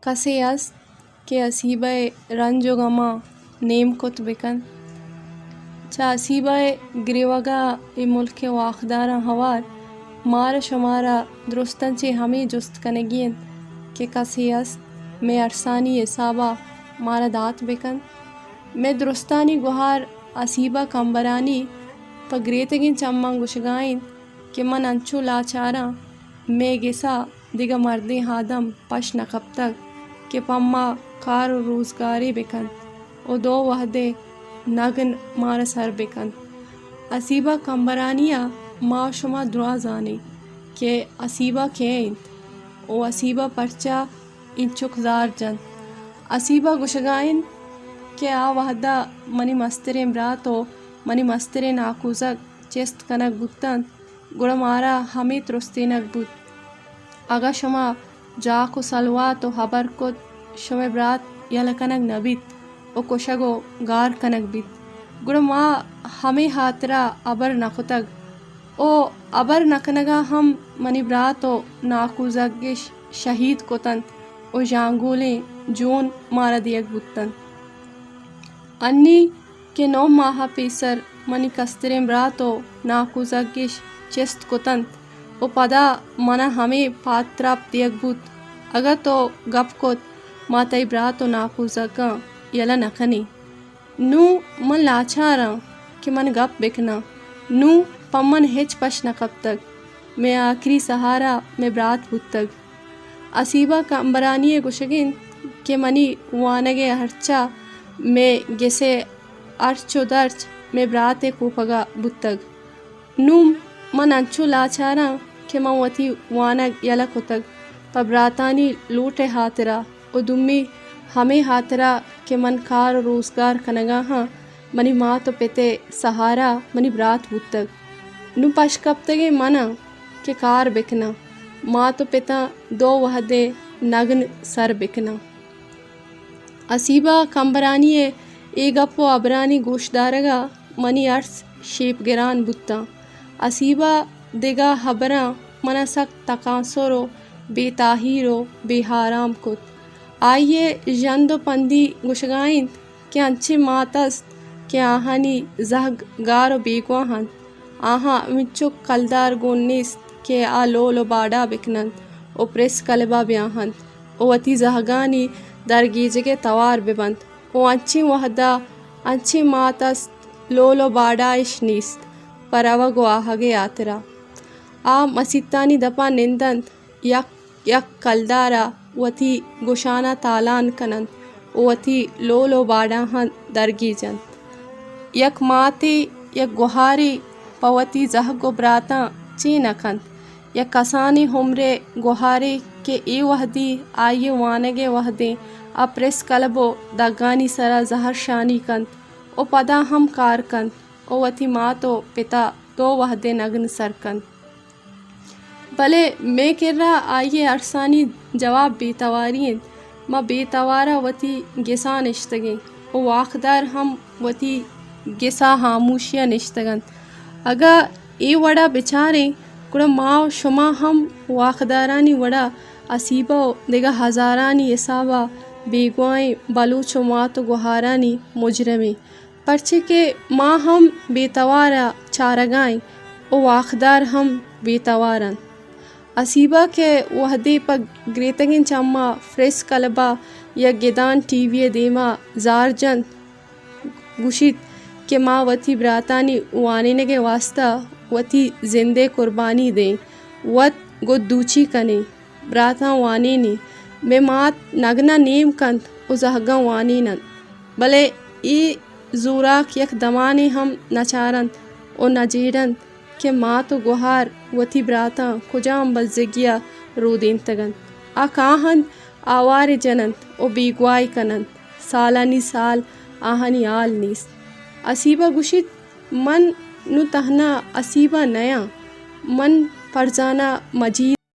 کسے است کہ اسیبہ ءِ رنج ءُ غماں نیم کت بہ کنت؟ چہ اسیبہ ءِ گریوگ ءَ اے ملک ءِ واکداراں ہوار مارا شمارا درستاں چہ ہمے جست کنگی انت کہ کسے است مئے ارسانی حساب ءَ مارا دات بہ کنت؟ مئے درستانی گہار اسیبہ کمبرانی پہ گریتگیں چماں گوشگا انت کہ من انچو لاچاراں، مئے گس ءَ دگہ مردیں آدم پش نہ کپتگ کہ پہ ما کار ءُ روزگارے بہ کنت ءُ دو وہدے نگن مارا سر بہ کنت۔ اسیبہ کمبرانی ءَ ما ءُ شما دراہ زانیں کہ اسیبہ کئے انت ءُ اسیبہ پرچا اینچک زار جنت۔ اسیبہ گوشگا انت کہ آ وہد ءَ منی مستریں برات ءُ منی مستریں ناکوزگ چست کنگ بوت انت، گڑا مارا ہمے ترستینگ بوت۔ اگاں شما جاک ءُ سلوات ءُ ہبر کت، شمئے برات یلہ کنگ نہ بیت ءُ کشگ ءُ گار کنگ بیت، گڑا ما ہمے ہاترا ہبر نہ کتگ ءُ ہبر نہ کنگا ہم منی برات ءُ ناکوزگش شہید کت انت ءُ ژانگولیں جون مارا دیگ بوت انت۔ انی کہ نو ماہ ءَ پیسر منی کستریں برات ءُ ناکوزگش چست کت انت ءُ پدا من ءَ ہمے پاد تراپ دیگ بوت، اگاں تو گپ کت، ما تئی برات ءُ ناکوزگاں یلہ نہ کنیں۔ نوں من لاچار آں کہ من گپ بہ کناں۔ نوں پہ من ہچ پش نہ کپتگ۔ مئے آکری سہارا مئے برات بوتگ۔ اسیبہ کمبرانی ءِ گوشگ انت کہ منی وانگ ءِ ہرچ ءَ مئے گس ءِ ارچ ءُ درچ مئے برات ءِ کوپگ ءَ بوتگ۔ نوں من انچو لاچار آں کہ من وتی وانگ یلہ کتگ پہ براتانی لوٹ ءِ ہاترا ءُ دومی ہمے ہاترا کہ من کار ءُ روزگار کنگا آں، منی مات ءُ پت ءِ سہارا منی برات بوتگ۔ نوں پشکپتگیں من آں کہ کار بہ کناں، مات ءُ پتاں دو وہدے نگن سر بہ کناں۔ اسیبہ کمبرانی ءِ اے گپ ءُ ہبرانی گوشدارگ ءَ منی ارس شیپ گران بوتاں۔ اسیبہ دگہ ہبراں من ءَ سک تکانسر ءُ بے تاہیر ءُ بے آرام کت۔ آئی ءِ ژند ءُ پندی گوشگا انت کہ انچیں مات است کہ آہانی زہگ گار ءُ بیگواہ انت۔ آہاں ہمینچک کلدار گون نیست کہ آ لول ءُ باڈا بہ کننت ءُ پریس کلبا بیاہنت ءُ وتی زہگانی درگیجگ ءِ توار بہ بنت ءُ انچیں وہدا انچیں مات است لول ءُ باڈا اش نیست پہ روگ ءُ آہگ ءِ ہاترا۔ آ مسیتانی دپا نندنت، یک یک کلدارا وتی گشانا تالان کننت ءُ وتی لول ءُ باڈاہاں درگیجنت۔ یک ماتے، یک گہارے پہ وتی زہگ ءُ براتاں چے نہ کنت؟ یک کسانیں عمرے گہارے کہ اے وہدی آئی ءِ وانگ ءِ وہدیں، آ پریس کلب ءُ دگانی سرا زہر شانی کنت ءُ پدا ہم کار کنت ءُ وتی مات ءُ پتا دو وہدے نگن سر کنت۔ بلے مئے کرا آئی ءِ ارسانی جواب بے تواری انت۔ ما بے توارا وتی گسا نشتگیں ءُ واکدار ہم وتی گسا ہاموشیا نشتگ انت۔ اگاں اے وڑا بچاریں، گڑا ما ءُ شما ہم واکدارانی وڑا اسیبہ ءُ دگہ ہزارانی حسابا بیگواہیں بلوچ ءُ مات ءُ گہارانی مجرمیں۔ پرچے کہ ما ہم بے توار ءَ چارگا ایں ءُ واکدار ہم بے توار انت۔ اسیبہ کہ وہدے پہ گریتگیں چماں پریس کلب ءَ یک گدان ٹی وی ءِ دیما زار جنت، گوشیت کہ ما وتی براتانی وانینگ ءِ واستا وتی زند ءِ قربانی دئیں، وت گد دوچی کنیں۔ براتاں وانینی، مئے مات نگناں نیم کنت ءُ زہگاں وانین انت۔ بلے اے زوراک یک دمانے ہم نہ چارنت ءُ نہ جیڑنت کہ مات ءُ گہار وتی براتاں کجام بزگیا رودینتگ انت۔ آ کاہنت، آوارے جننت ءُ بیگواہی کننت۔ سالانی سال آہانی ہال نیست۔ اسیبہ گوشیت، من نوں تہنا اسیبہ نیاں، من فرزانہ مجید